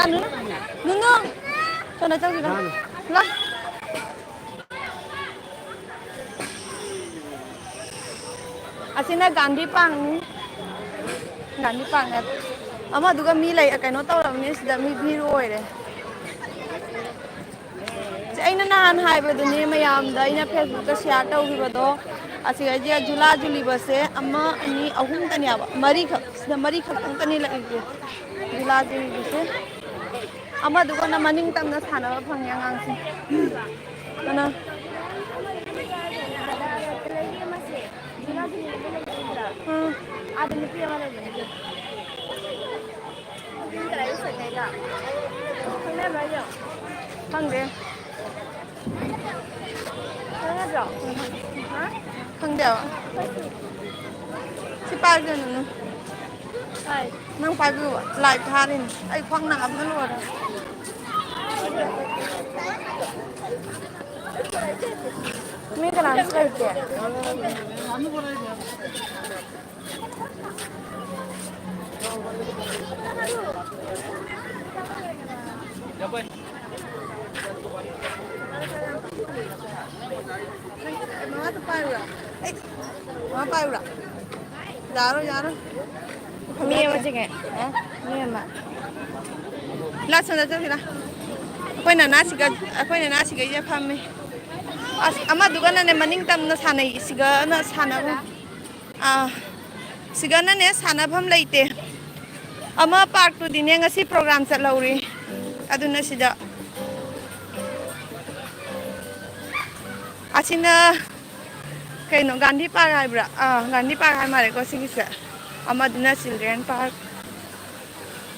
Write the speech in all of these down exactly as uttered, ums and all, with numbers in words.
ꯅꯨꯅꯨ, ꯅꯨꯅꯨ, ꯀꯩꯅꯣ ꯇꯧꯁꯤꯔꯣ? ꯂꯥ꯫ ꯑꯁꯤꯅ ꯒꯥꯟꯙꯤ ꯄꯥꯔꯛꯅꯤ꯫ ꯒꯥꯟꯙꯤ ꯄꯥꯔꯛꯅꯦ꯫ ꯑꯃꯗꯨꯒ ꯃꯤ ꯂꯩ, ꯀꯩꯅꯣ ꯇꯧꯔꯕꯅꯤ, ꯁꯤꯗ ꯃꯤ ꯚꯤꯔ ꯑꯣꯏꯔꯦ꯫ ꯁꯤ ꯑꯩꯅ ꯅꯍꯥꯟ ꯍꯥꯏꯕꯗꯨꯅꯦ ꯃꯌꯥꯝꯗ, ꯑꯩꯅ Facebook-ꯇ share ꯇꯧꯈꯤꯕꯗꯣ꯫ ꯑꯁꯤꯗꯩꯁꯤꯗ ꯖꯨꯂꯥ ꯖꯨꯂꯤꯕꯁꯦ ꯑꯃ, ꯑꯅꯤ, ꯑꯍꯨꯝꯇꯅꯦꯕ, ꯃꯔꯤꯈꯛ, ꯁꯤꯗ ꯃꯔꯤꯈꯛꯇꯪꯇꯅꯤ ꯂꯩꯔꯤꯁꯦ ꯖꯨꯂꯥ ꯖꯨꯂꯤꯕꯁꯦ꯫ ꯑꯃꯗꯨꯒꯅ ꯃꯅꯤꯡ ꯇꯝꯅ ꯁꯥꯟꯅꯕ ꯐꯪꯉꯦ ꯑꯉꯥꯡꯁꯤꯡ꯫ ꯀꯅꯥ? ꯎꯝ꯫ ꯈꯪꯗꯦ꯫ ꯈꯪꯗꯦꯕ꯫ ꯁꯤ ꯄꯥꯏꯕꯤꯌꯨ, ꯅꯨꯅꯨ꯫ ꯅꯪ ꯄꯥꯏꯕꯤꯌꯨꯕ꯫ Live ꯊꯥꯔꯤꯅꯤ꯫ ꯑꯩ ꯈ꯭ꯋꯥꯡ ꯅꯥꯕꯅ ꯂꯣꯏꯔꯦ꯫ ꯃꯤ ꯀꯅꯥꯝꯁꯨ ꯂꯩꯇꯦ꯫ ꯃꯃꯥꯗ ꯄꯥꯏꯔꯨꯔꯥ? ꯑꯩ, ꯃꯃꯥ ꯄꯥꯏꯔꯨꯔꯥ? ꯌꯥꯔꯣꯏ, ꯌꯥꯔꯣꯏ꯫ ꯃꯤ ꯑꯃ ꯆꯤꯡꯉꯦ꯫ ꯍꯥ? ꯃꯤ ꯑꯃ꯫ ꯂꯥ, ꯁꯣꯝꯗ ꯆꯠꯁꯤꯔꯥ? ꯑꯩꯈꯣꯏ ꯅꯅꯥꯁꯤꯒ, ꯑꯩꯈꯣꯏ ꯅꯅꯥꯁꯤꯒ ꯑꯩꯒ ꯐꯝꯃꯤ꯫ ꯑꯁ, ꯑꯃꯗꯨꯒꯅꯅꯦ, ꯃꯅꯤꯡ ꯇꯝꯅ ꯁꯥꯟꯅꯩ, ꯁꯤꯒꯅ ꯁꯥꯟꯅꯕ꯫ ꯑꯥ, ꯁꯤꯒꯅꯅꯦ ꯁꯥꯟꯅꯐꯝ ꯂꯩꯇꯦ꯫ ꯑꯃ ꯄꯥꯔꯛꯇꯨꯗꯤꯅꯦ ꯉꯁꯤ program ꯆꯠꯍꯧꯔꯤ꯫ ꯑꯗꯨꯅ ꯁꯤꯗ꯫ ꯑꯁꯤꯅ ꯀꯩꯅꯣ, ꯒꯥꯟꯙꯤ ꯄꯥꯔꯛ ꯍꯥꯏꯕ꯭ꯔꯥ? ꯑꯥ, ꯒꯥꯟꯙꯤ ꯄꯥꯔꯛ ꯍꯥꯏ ꯃꯥꯜꯂꯦꯀꯣ ꯁꯤꯒꯤꯁꯦ꯫ ꯑꯃꯗꯨꯅ children park꯫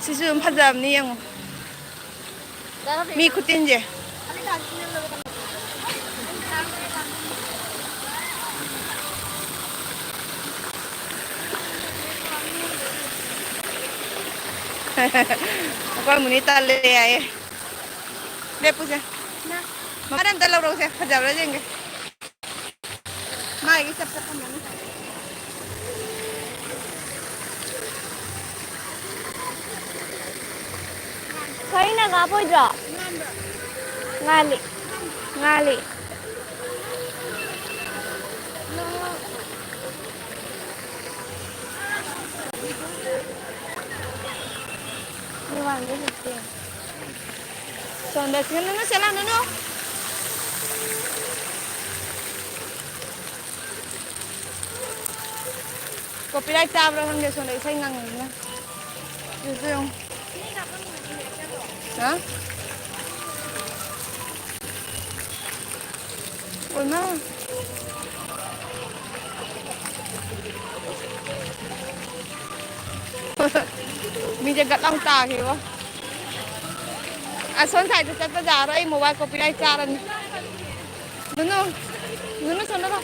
ꯁꯤꯁꯨ ꯑꯗꯨꯝ ꯐꯖꯕꯅꯤ, ꯌꯦꯡꯉꯣ꯫ ꯃꯤ ꯈꯨꯇꯤꯟꯁꯦ꯫ ꯑꯩꯈꯣꯏ ꯃꯨꯅꯤ ꯇꯜꯂꯦ ꯍꯥꯏꯌꯦ꯫ ꯂꯦꯞꯄꯨꯁꯦ꯫ ꯃꯃꯥꯗ ꯑꯝꯇ ꯂꯧꯔꯛꯎꯁꯦ, ꯐꯖꯕ꯭ꯔꯥ ꯌꯦꯡꯒꯦ꯫ ꯃꯥꯒꯤ ꯆꯞ ꯆꯞ ꯊꯝꯃꯅꯤ꯫ ꯉꯥ ꯐꯣꯏꯗ꯭ꯔꯣ? ꯉꯥꯜꯂꯤ꯫ ꯉꯥꯜꯂꯤ꯫ ꯁꯣꯝꯗ ꯅꯨꯅꯨ ꯆꯠꯂꯣ, ꯅꯨꯅꯨ꯫ Copyright ꯆꯥꯕ꯭ꯔꯥ ꯈꯪꯗꯦ, ꯁꯣꯝꯗ ꯏꯁꯩ ꯉꯪꯉꯤꯁꯤꯅ꯫ ꯌꯦꯡꯉꯨ, ꯌꯦꯡꯉꯨ꯫ ꯍꯥ? ꯑꯣꯏꯃꯥ꯫ ꯃꯤꯁꯦ ꯒꯠ ꯂꯥꯎ ꯇꯥꯈꯤꯕ꯫ ꯑꯁꯣꯝ side ꯆꯠꯄ ꯌꯥꯔꯣꯏ, ꯑꯩ mobile copyright ꯆꯥꯔꯅꯤ꯫ ꯅꯨꯅꯨ, ꯅꯨꯅꯨ ꯁꯣꯝꯗ ꯂꯥꯎ꯫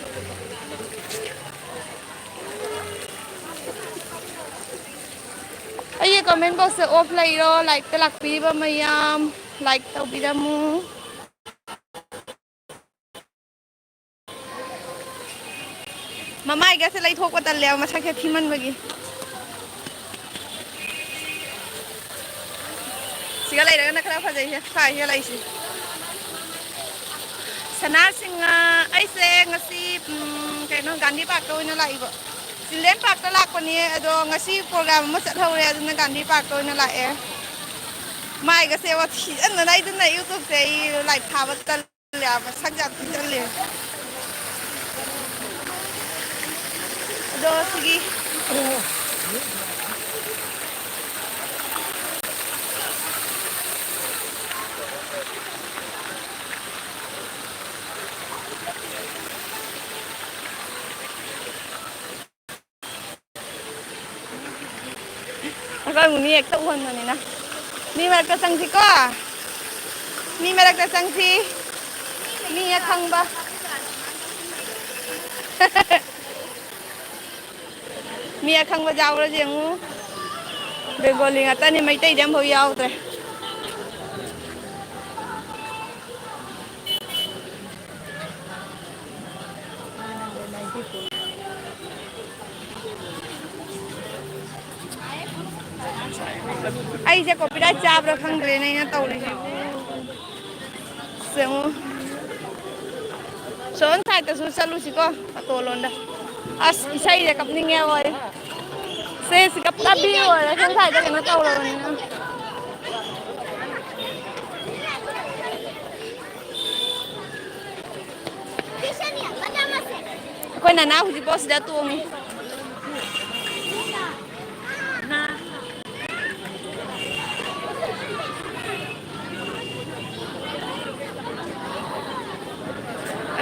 ꯑꯩꯒꯤ comment box ꯁꯦ off ꯂꯩꯔꯣ, live ꯇ ꯂꯥꯛꯄꯤꯕ ꯃꯌꯥꯝ like ꯇꯧꯕꯤꯔꯝꯃꯨ꯫ ꯃꯃꯥꯏꯒꯁꯦ ꯂꯩꯊꯣꯛꯄ ꯇꯜꯂꯦꯕ, ꯃꯁꯛꯁꯦ ꯊꯤꯃꯟꯕꯒꯤ꯫ ꯁꯤꯒ ꯂꯩꯔꯒꯅ ꯈꯔ ꯐꯖꯩꯍꯦ, ꯁ꯭ꯋꯥꯏꯁꯤꯒ ꯂꯩꯁꯤ꯫ ꯁꯅꯥꯁꯤꯡꯍ, ꯑꯩꯁꯦ ꯉꯁꯤ, ꯎꯝ, ꯀꯩꯅꯣ, ꯒꯥꯟꯙꯤ park ꯇ ꯑꯣꯏꯅ ꯂꯥꯛꯏꯕ꯫ Children park ꯇ ꯂꯥꯛꯄꯅꯦ, ꯑꯗꯣ ꯉꯁꯤ program ꯑꯃ ꯆꯠꯍꯧꯔꯦ, ꯑꯗꯨꯅ ꯒꯥꯟꯙꯤ park ꯇ ꯑꯣꯏꯅ ꯂꯥꯛꯑꯦ꯫ ꯃꯥꯏꯒꯁꯦ ꯊꯤꯖꯤꯟꯗꯅ ꯑꯩ ꯑꯗꯨꯅ YouTube ꯁꯦ ꯑꯩ live ꯊꯥꯕ ꯇꯜꯂꯦ ꯍꯥꯏꯕ, ꯁꯛ ꯌꯥꯝ ꯊꯤꯖꯤꯜꯂꯦ꯫ ꯑꯗꯣ ꯁꯤꯒꯤ ꯑꯩꯈꯣꯏ ꯑꯃꯨꯛ ꯃꯤ ꯍꯦꯛꯇ ꯎꯍꯟꯕꯅꯤꯅ꯫ ꯃꯤ ꯃꯔꯛꯇ ꯆꯪꯁꯤꯀꯣ꯫ ꯃꯤ ꯃꯔꯛꯇ ꯆꯪꯁꯤ꯫ ꯃꯤ ꯑꯈꯪꯕ꯫ ꯃꯤ ꯑꯈꯪꯕ ꯌꯥꯎꯕ꯭ꯔꯥ ꯌꯦꯡꯉꯨ꯫ ꯕꯦꯡꯒꯣꯂꯤ ꯉꯥꯛꯇꯅꯤ, ꯃꯩꯇꯩꯗꯤ ꯑꯝꯐꯥꯎ ꯌꯥꯎꯗ꯭ꯔꯦ꯫ ꯑꯩꯁꯦ copyright ꯆꯥꯕ꯭ꯔꯥ ꯈꯪꯗ꯭ꯔꯦꯅꯦ ꯑꯩꯅ ꯇꯧꯔꯤꯁꯦ꯫ ꯌꯦꯡꯉꯨ꯫ ꯁꯣꯝ side ꯇꯁꯨ ꯆꯠꯂꯨꯁꯤꯀꯣ, ꯑꯇꯣ ꯂꯣꯟꯗ꯫ ꯑꯁ, ꯏꯁꯩꯁꯦ ꯀꯞꯅꯤꯡꯉꯦ ꯑꯣꯏ꯫ ꯁꯦ, ꯁꯤ ꯀꯞ-, ꯀꯞꯄꯤ ꯑꯣꯏꯔꯦ, ꯁꯣꯝ side ꯇ ꯀꯩꯅꯣ ꯇꯧꯔꯕꯅꯤꯅ꯫ ꯑꯩꯈꯣꯏ ꯅꯅꯥ ꯍꯧꯖꯤꯛꯐꯥꯎ ꯁꯤꯗ ꯇꯣꯡꯉꯤ꯫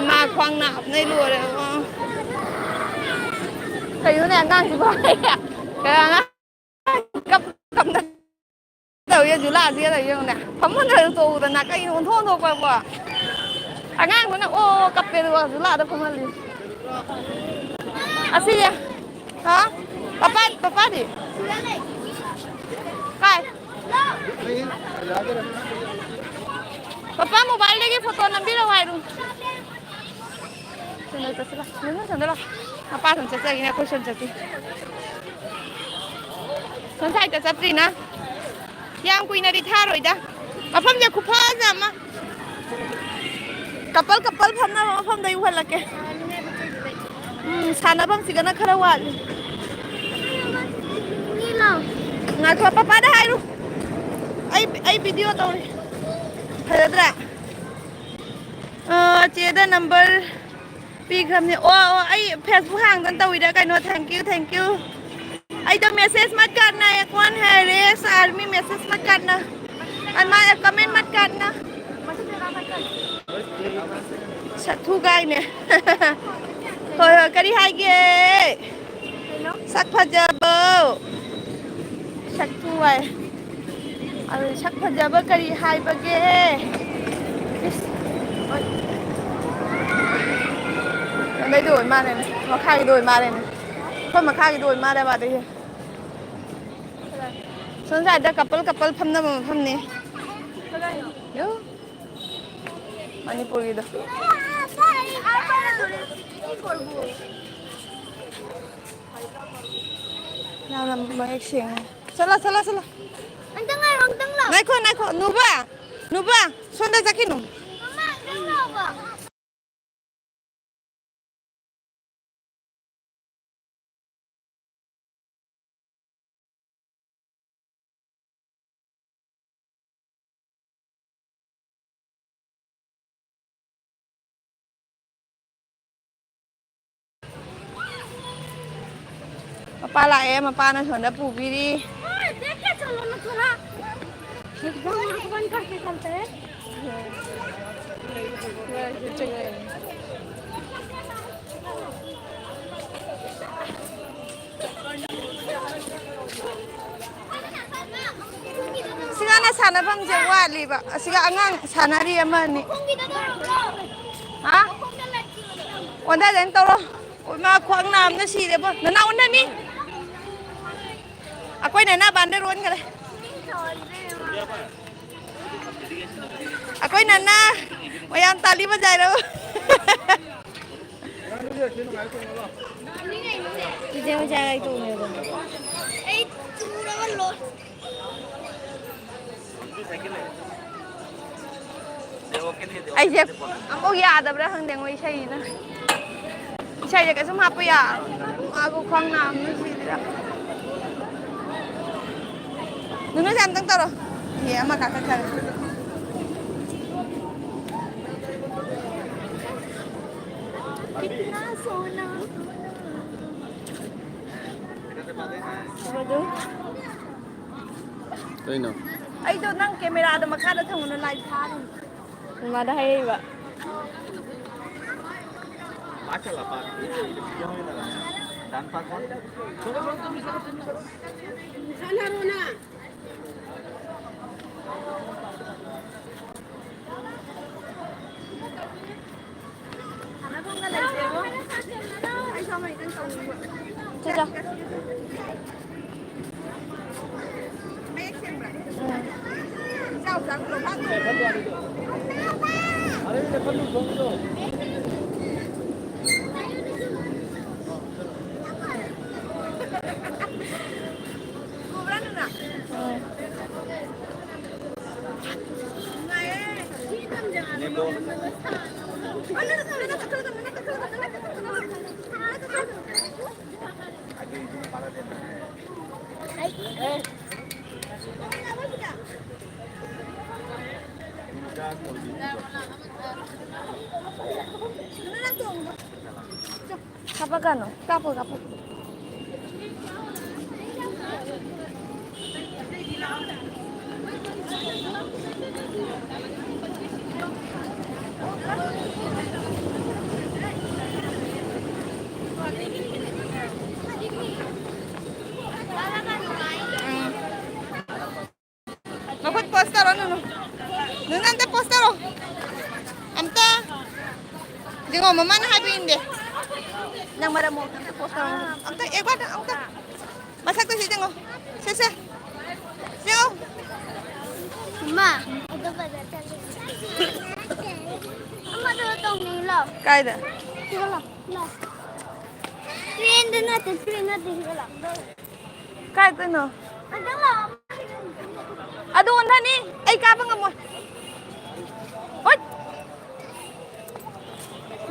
ꯃꯥ ꯈ꯭ꯋꯥꯡ ꯅꯥꯕꯅ ꯂꯣꯏꯔꯦ꯫ ꯀꯩꯅꯣꯅꯦ ꯑꯉꯥꯡꯁꯤꯕꯣ? ꯀꯩ ꯑꯉꯥꯡ ꯀꯞ-, ꯀꯞꯅ ꯇꯧꯔꯤ, ꯖꯨꯂꯥꯁꯤꯒ ꯇꯧꯔꯤ ꯌꯦꯡꯉꯨꯅꯦ꯫ ꯐꯝꯃꯟꯗ꯭ꯔꯁꯨ ꯇꯣꯛꯎꯗꯅ ꯀꯩꯅꯣ ꯑꯣꯟꯊꯣꯛ ꯑꯣꯟꯊꯣꯛꯄꯀꯣ꯫ ꯑꯉꯥꯡꯗꯨꯅ ꯑꯣ ꯀꯞꯄꯦ ꯑꯗꯨꯒ ꯖꯨꯂꯥꯗ ꯐꯝꯍꯜꯂꯤ꯫ ꯑꯁꯤꯁꯦ꯫ ꯍꯥ? ꯄꯄꯥ, ꯄꯄꯥꯗꯤ? ꯀꯥꯏ? ꯄꯄꯥ mobileꯗꯒꯤ photo ꯅꯝꯕꯤꯔꯛꯑꯣ ꯍꯥꯏꯔꯨ꯫ ꯆꯠꯁꯤꯜꯂꯣ, ꯆꯠꯁꯤꯜꯂꯣ꯫ ꯃꯄꯥ ꯁꯣꯝ ꯆꯠꯆꯈꯤꯅꯦ, ꯑꯩꯈꯣꯏ ꯁꯣꯝ ꯆꯠꯁꯤ꯫ ꯁꯣꯝ side ꯇ ꯆꯠꯇ꯭ꯔꯤꯅ꯫ ꯌꯥꯝ ꯀꯨꯏꯅꯗꯤ ꯊꯥꯔꯣꯏꯗ꯫ ꯃꯐꯝꯁꯦ ꯈꯨꯐꯖ ꯑꯃ꯫ Couple, couple ꯐꯝꯅꯕ ꯃꯐꯝꯗ ꯑꯩ ꯎꯍꯜꯂꯛꯀꯦ꯫ ꯎꯝ, ꯁꯥꯟꯅꯐꯝꯁꯤꯒꯅ ꯈꯔ ꯋꯥꯠꯂꯤ꯫ ꯉꯥꯏꯈꯣ, ꯄꯄꯥꯗ ꯍꯥꯏꯔꯨ꯫ ꯑꯩ, ꯑꯩ video ꯇꯧꯔꯤ꯫ ꯐꯖꯗ꯭ꯔꯥ? ꯑ, ꯆꯦꯗ number ꯄꯤꯈ꯭ꯔꯕꯅꯦ꯫ ꯑꯣ, ꯑꯣ, ꯑꯩ Facebook ꯍꯥꯡꯗꯅ ꯇꯧꯋꯤꯗ ꯀꯩꯅꯣ꯫ Thank you, thank you. ꯑꯩꯗꯣ message ꯃꯠ ꯀꯥꯠꯅ ꯑꯦ ꯀꯣꯟ ꯍꯦ ꯔꯦꯁ ꯑꯥꯔꯃꯤ message ꯃꯠ ꯀꯥꯠꯅ ꯑꯃ comment ꯃꯠ ꯀꯥꯠꯅ꯫ ꯁꯛꯊꯨ ꯀꯥꯏꯅꯦ꯫ ꯍꯣꯏ, ꯍꯣꯏ, ꯀꯔꯤ ꯍꯥꯏꯒꯦ? ꯁꯛ ꯐꯖꯕꯧ꯫ ꯁꯛꯊꯨ ꯍꯥꯏ꯫ ꯑꯗꯨ ꯁꯛ ꯐꯖꯕ ꯀꯔꯤ ꯍꯥꯏꯕꯒꯦ? ꯏꯁ꯫ ꯍꯣꯏ꯫ ꯑꯗꯩꯗꯣ ꯑꯣꯏ ꯃꯥꯜꯂꯦꯅꯦ꯫ ꯃꯈꯥꯒꯤꯗꯣ ꯑꯣꯏ ꯃꯥꯜꯂꯦꯅꯦ꯫ ꯑꯩꯈꯣꯏ ꯃꯈꯥꯒꯤꯗꯣ ꯑꯣꯏ ꯃꯥꯜꯂꯦꯕ ꯑꯗꯩꯗꯤ꯫ ꯁꯣꯝ side ꯇ couple, couple ꯐꯝꯅꯕ ꯃꯐꯝꯅꯤ꯫ ꯌꯣ꯫ ꯃꯅꯤꯄꯨꯔꯒꯤꯗꯣ꯫ ꯌꯥꯝꯅ ꯃꯌꯦꯛ ꯁꯦꯡꯉꯦ꯫ ꯆꯠꯂꯣ, ꯆꯠꯂꯣ, ꯆꯠꯂꯣ꯫ ꯑꯝꯇꯪ ꯉꯥꯏꯈꯣ, ꯑꯝꯇꯪ ꯂꯥꯛꯑꯣ꯫ ꯉꯥꯏꯈꯣ, ꯉꯥꯏꯈꯣ, ꯅꯨꯕ, ꯅꯨꯕ, ꯁꯣꯝꯗ ꯆꯠꯈꯤꯅꯨ꯫ ꯃꯃꯥ, ꯑꯝꯇꯪ ꯂꯥꯛꯑꯣꯕ꯫ ꯃꯄꯥ ꯂꯥꯛꯑꯦ, ꯃꯄꯥꯅ ꯁꯣꯝꯗ ꯄꯨꯕꯤꯔꯤ꯫ ꯁꯤꯒꯅ ꯁꯥꯟꯅꯐꯝꯁꯦ ꯋꯥꯠꯂꯤꯕ꯫ ꯑꯁꯤꯒ ꯑꯉꯥꯡ ꯁꯥꯟꯅꯔꯤ ꯑꯃ ꯑꯅꯤ꯫ ꯍꯥ? ꯑꯣꯟꯊꯗꯅ ꯇꯧꯔꯣ꯫ ꯏꯃꯥ, ꯈ꯭ꯋꯥꯡ ꯅꯥꯕꯅ ꯁꯤꯔꯦꯕꯣ꯫ ꯅꯅꯥ ꯑꯣꯟꯊꯅꯤ꯫ ꯑꯩꯈꯣꯏ ꯅꯅꯥ ꯕꯥꯟꯗꯔ ꯑꯣꯟꯈꯔꯦ꯫ ꯑꯩꯈꯣꯏ ꯅꯅꯥ ꯃꯌꯥꯝ ꯇꯥꯂꯤ ꯕꯖꯥꯏꯔꯣ꯫ ꯆꯤꯆꯦ ꯍꯣꯏ ꯆꯥꯛ ꯇꯣꯛꯑꯦ ꯑꯗꯨꯝ꯫ ꯑꯩ ꯇꯨꯔꯒ ꯂꯣꯏ꯫ ꯑꯩꯁꯦ ꯑꯃꯨꯛ ꯌꯥꯗꯕ꯭ꯔꯥ ꯈꯪꯗꯦ, ꯃꯣꯏ ꯏꯁꯩꯁꯤꯅ꯫ ꯏꯁꯩꯁꯦ ꯀꯩꯁꯨꯝ ꯍꯥꯞꯄ ꯌꯥꯔꯣꯏ꯫ ꯃꯥꯕꯨ ꯈ꯭ꯋꯥꯡ ꯅꯥꯕꯅ ꯁꯤꯗꯣꯏꯔꯥ꯫ ꯅꯨꯅꯨꯁꯦ ꯑꯝꯇꯪ ꯇꯧꯔꯣ꯫ ꯌꯦ, ꯑꯃ ꯀꯥꯈꯠꯈꯔꯦ꯫ ꯀꯩꯅꯣ? ꯑꯩꯗꯣ ꯅꯪ ꯀꯦꯃꯦꯔꯥꯗꯣ ꯃꯈꯥꯗ ꯊꯝꯃꯨꯅꯦ, ꯂꯥꯏꯠ ꯊꯥꯔꯤꯅꯦ꯫ ꯃꯃꯥꯗ ꯍꯥꯏꯔꯛꯏꯕ꯫ ꯁꯥꯟꯅꯔꯣꯅ꯫ ꯆꯦ ꯆꯥ꯫ ꯎꯝ꯫ ꯍꯥꯄꯛꯀꯅꯨ꯫ ꯀꯥꯞꯄꯨ, ꯀꯥꯞꯄꯨ꯫ ꯃꯈꯨꯠ post ꯇꯧꯔꯣ, ꯅꯨꯅꯨ꯫ ꯅꯨꯅꯨ, ꯑꯝꯇ post ꯇꯧꯔꯣ꯫ ꯑꯝꯇ꯫ ꯌꯦꯡꯉꯣ, ꯃꯃꯥꯅ ꯍꯥꯏꯕ ꯏꯟꯗꯦ꯫ ꯅꯪ ꯃꯔꯝ ꯃꯣꯛꯄ ꯑꯝꯇ post ꯇꯧꯔꯣ꯫ ꯑꯝꯇ, ꯑꯦ, ꯕꯥ-, ꯑꯝꯇ꯫ ꯃꯁꯛꯇꯣ ꯁꯤ ꯌꯦꯡꯉꯣ꯫ ꯁꯦ, ꯁꯦ꯫ ꯌꯦꯡꯉꯣ꯫ ꯃꯥ꯫ ꯑꯃꯗꯣ ꯇꯧꯅꯤꯡꯂꯣ? ꯀꯥꯏꯗ? ꯁꯤꯗ ꯂꯥꯎ, ꯂꯥꯎ꯫ Train ꯗ ꯅꯠꯇꯦ, train ꯅꯠꯇꯦ, ꯁꯤꯗ ꯂꯥꯎ꯫ ꯀꯥꯏꯗꯅꯣ? ꯑꯗꯨ ꯑꯣꯟꯊꯅꯤ, ꯑꯩ ꯀꯥꯕ ꯉꯝꯃꯣꯏ꯫ ꯍꯨꯠ!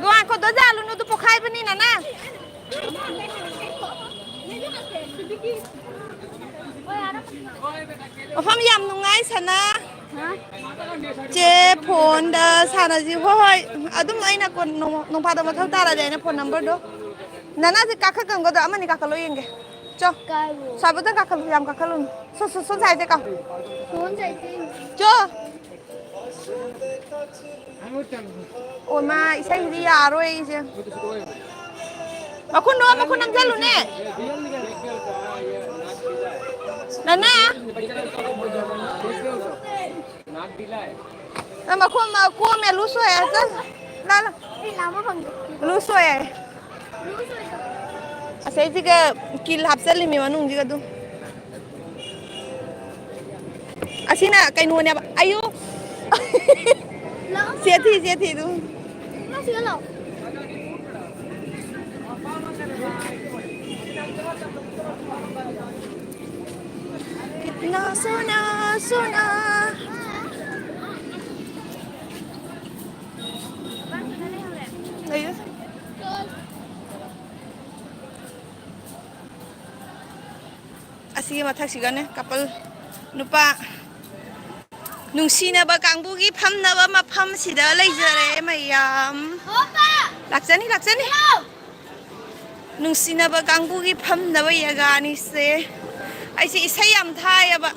ꯉꯥꯏꯈꯣ, ꯗꯣ ꯖꯥꯂꯨꯅꯨ, ꯑꯗꯨ ꯄꯣꯛꯈꯥꯏꯕꯅꯤ, ꯅꯅꯥ꯫ ꯃꯐꯝ ꯌꯥꯝ ꯅꯨꯡꯉꯥꯏ, ꯁꯅꯥ꯫ ꯆꯦ, ꯐꯣꯟꯗ ꯁꯥꯟꯅꯁꯤ꯫ ꯍꯣꯏ, ꯍꯣꯏ, ꯑꯗꯨꯝ ꯑꯩꯅ ꯀꯣꯟ-, ꯅꯣꯡ-, ꯅꯣꯡꯐꯥꯗꯣ ꯃꯊꯧ ꯇꯥꯔꯗꯤ ꯑꯩꯅ ꯐꯣꯟ ꯅꯝꯕꯔꯗꯣ꯫ ꯅꯅꯥꯁꯦ ꯀꯥꯈꯠꯀꯟꯒꯗ꯭ꯔꯣ? ꯑꯃꯅꯤ ꯀꯥꯈꯠꯂꯣ ꯌꯦꯡꯒꯦ꯫ ꯆꯣ꯫ ꯀꯥꯏꯕꯨ? ꯁ꯭ꯋꯥꯏꯕꯨꯛꯇꯪ ꯀꯥꯈꯠꯂꯨ, ꯌꯥꯝ ꯀꯥꯈꯠꯂꯨꯅꯨ꯫ ꯁꯣ, ꯁꯣ, ꯁꯣꯝ ꯁꯥꯏꯗ ꯀꯥꯎ꯫ ꯁꯣꯝ ꯁꯥꯏꯗ꯫ ꯆꯣ꯫ ꯑꯣ ꯃꯥ, ꯏꯁꯩꯁꯤꯗꯤ ꯌꯥꯔꯣꯏ ꯑꯩꯁꯦ꯫ ꯃꯈꯨꯟꯗꯣ, ꯃꯈꯨꯟ ꯅꯝꯁꯤꯜꯂꯨꯅꯦ꯫ ꯅꯅꯥ꯫ ꯅꯪ ꯃꯈꯣꯡ ꯃ-, ꯀꯣꯝꯃꯦ, loose ꯑꯣꯏꯌꯦ꯫ ꯆꯠ-, ꯂꯥ, ꯂꯥ꯫ ꯑꯩ ꯂꯥꯝꯕ ꯐꯪꯗꯦ꯫ Loose ꯑꯣꯏꯌꯦ꯫ Loose ꯑꯣꯏꯗ꯭ꯔꯣ? ꯑꯁ, ꯑꯩꯁꯤꯒ ꯀꯤꯜ ꯍꯥꯞꯆꯜꯂꯤꯃꯤ ꯃꯅꯨꯡꯁꯤꯒ ꯑꯗꯨꯝ꯫ ꯑꯁꯤꯅ ꯀꯩꯅꯣꯅꯦꯕ꯫ ꯑꯌꯨ꯫ ꯂꯥꯛꯑꯣ꯫ ꯆꯦꯊꯤ, ꯆꯦꯊꯤ ꯑꯗꯨꯝ꯫ ꯏꯃꯥ, ꯁꯤꯗ ꯂꯥꯛꯑꯣ꯫ कितना सोना, सोना। ꯁꯤꯒꯤ ꯃꯊꯛꯁꯤꯒꯅꯦ ꯀꯄꯜ ꯅꯨꯄꯥ ꯅꯨꯡꯁꯤꯅꯕ ꯀꯥꯡꯕꯨꯒꯤ ꯐꯝꯅꯕ ꯃꯐꯝꯁꯤꯗ ꯂꯩꯖꯔꯦ ꯃꯌꯥꯝ꯫ ꯂꯥꯛꯆꯅꯤ, ꯂꯥꯛꯆꯅꯤ꯫ ꯅꯨꯡꯁꯤꯅꯕ ꯀꯥꯡꯕꯨꯒꯤ ꯐꯝꯅꯕ ꯌꯥꯒꯥꯅꯤꯁꯦ꯫ ꯑꯩꯁꯦ ꯏꯁꯩ ꯌꯥꯝ ꯊꯥꯏꯌꯦꯕ꯫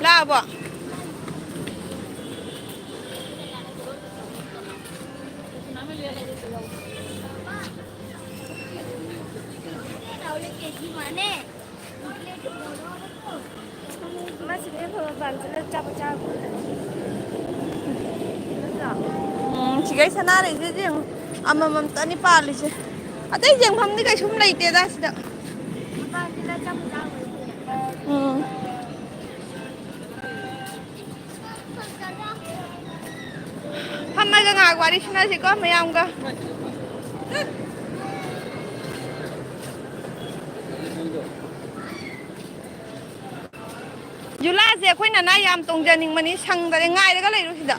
ꯂꯥꯛꯑꯕꯣ? ꯎꯝ, ꯁꯤꯒꯩ ꯁꯅꯥꯔꯩꯁꯤꯗꯤ ꯌꯦꯡꯉꯨ꯫ ꯑꯃꯃꯝꯇꯅꯤ ꯄꯥꯜꯂꯤꯁꯦ꯫ ꯑꯇꯩ ꯌꯦꯡꯐꯝꯗꯤ ꯀꯩꯁꯨꯝ ꯂꯩꯇꯦꯗ ꯁꯤꯗ꯫ ꯎꯝ꯫ ꯐꯝꯃꯒ ꯉꯥꯏꯍꯥꯛ ꯋꯥꯔꯤ ꯁꯥꯟꯅꯁꯤꯀꯣ ꯃꯌꯥꯝꯒ꯫ ꯖꯨꯂꯥꯁꯦ ꯑꯩꯈꯣꯏ ꯅꯅꯥ ꯌꯥꯝ ꯇꯣꯡꯖꯅꯤꯡꯕꯅꯤ, ꯁꯪꯗꯔꯦ꯫ ꯉꯥꯏꯔꯒ ꯂꯩꯔꯨ ꯁꯤꯗ꯫